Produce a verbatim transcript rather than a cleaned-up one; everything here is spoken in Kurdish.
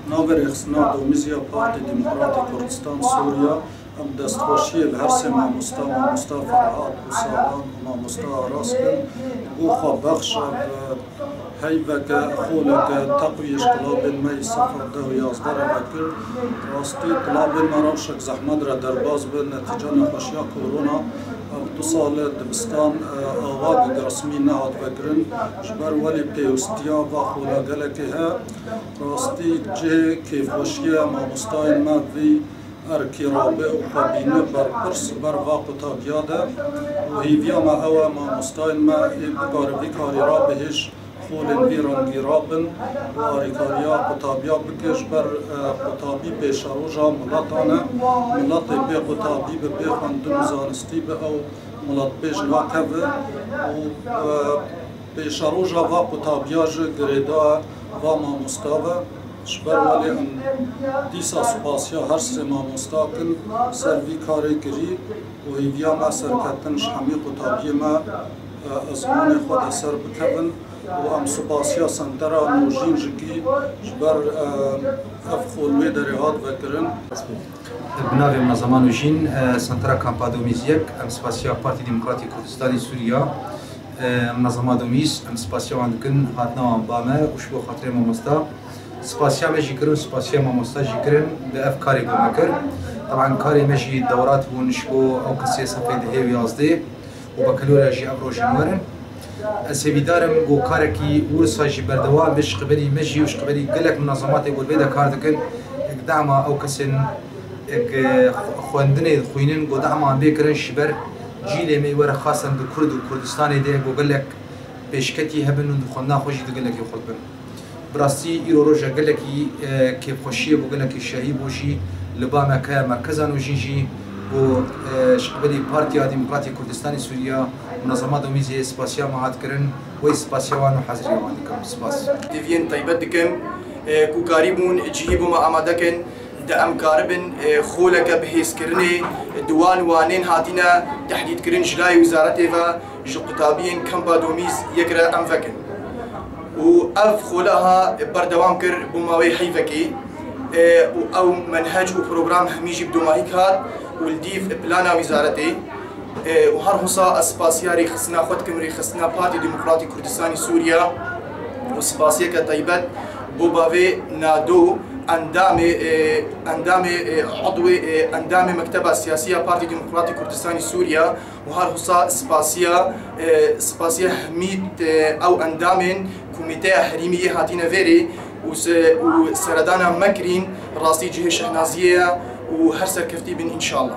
Navê rêxistina domîz ya Partî Demokratî Kurdistan Sûriya, em destxweşiyê li her sê mamosta, mamosta Ferhat û Salam û mamosta Aras kin, bo xwe bexş ev heyveke, xoleke teqwiyê ji tilabên me yî sefa deh û yazdeh re vekir. Rastî tilabên me rewşek zehmet re derbas bi, netîca nexweşiya korona ev du sal e dibistan, e, ava bi resmî nehat vekirin. Ji ber welî pêwistiya va xola gelekê he. Rastî cihê kêfxweşiyê mamostayên me vî erkî rabe û xwe bîne berpirs li ber va qutabiya de û hêviya me ew e mamostayên me ê bikare vî karî rabihêj xolên vî rengî rabin û arîkariya qutabiya bike ji ber, e, qutabî pêşeroja milatan e. Miletê bê qutabî bi, bê xwendin û zanistî bi ew miletpêş nakeve û, e, pêşeroja va qutabiya jî girêdayî va mamosta ve. Ji ber welê em dîsa spasiya her sê mamosta kin ser vî karê kirî û hêviya me serketin ji hemî qutabiyê me, e, ezmanê xwe de ser bikevin û em spasiya Sentera Nûjîn jî kî ji ber, e, ev xol wê derê hat vekirin. Bi navê Munezema Nûjîn, e, Sentera Kampa Domîz yek, em spasiya Partî Demokratî Kurdistanê Sûriya, e, Munezema Domîz, em spasiya wan dikin, hatina wan ba me û ji bo xatirê mamosta. Spasiya me jî kirin, spasiya mamosta jî kirin, bi ev karê bo me kir. Teban karê me jî dewrat bûn ji bo ew kesê sefê dehê û yazdê û bakalorya jî ev rojên werin. Ez hêvîdar im ku karekî wisa jî berdewam be ji qibelî me jî û ji qibelî gelek munazematê ku li vê de kar dikin, êk dema ew kesên êk, e, xwendinê dixwînin ku dema bê kirin ji ber cîlê me were xasen di Kurd û Kurdistanê de ku gelek pêşketî hebin û di xwendina xwe jî di gelekî xurt bin. Bi rastî îro roja gelekî, e, kêfxweşiyê bû, gelekî şehî bû jî li ba me ke merkeza Nûjîn jî bû, e, ji qibelî Partiya Demokratîk Kurdistanê Sûriya, Munezema Domîzê spasiya me hat kirin, wê spasiya wan û heziriya wan dikim. Spas. Hêviyên taybet dikim, e, ku karîbûn cihî bo me amade kin. Di em karibin, e, xoleke bihêzkirinê di wan wanên hatine tehdîdkirin ji layê wîzaretê ve ji qutabiyên Kampa Domîz yek re em vekin. Û ev xola ha berdewam kir bo mawê heyvekê, e, û ew menhec û program hemî jî bi domahîk hat û li dîv plana wîzaretê. E, û her wisa ez spasiya rêxistina xwe dikim, rêxistina Partî Demokratîk Kurdistanê Sûriya û spasiyeke taybet bo bavê Nado, endamê, e, endamê, e, udwê, e, endamê Mekteba Siyasî ya Partî Demokratîk Kurdistanê Sûriya û her wisa spasiya, e, spasiya hemî, e, ew endamên Komîteya Herêmî yê hatine vêrê û se-, û seredana me kirîn rastî cihê şehnaziyê ye û her serkeftî bin înşallah.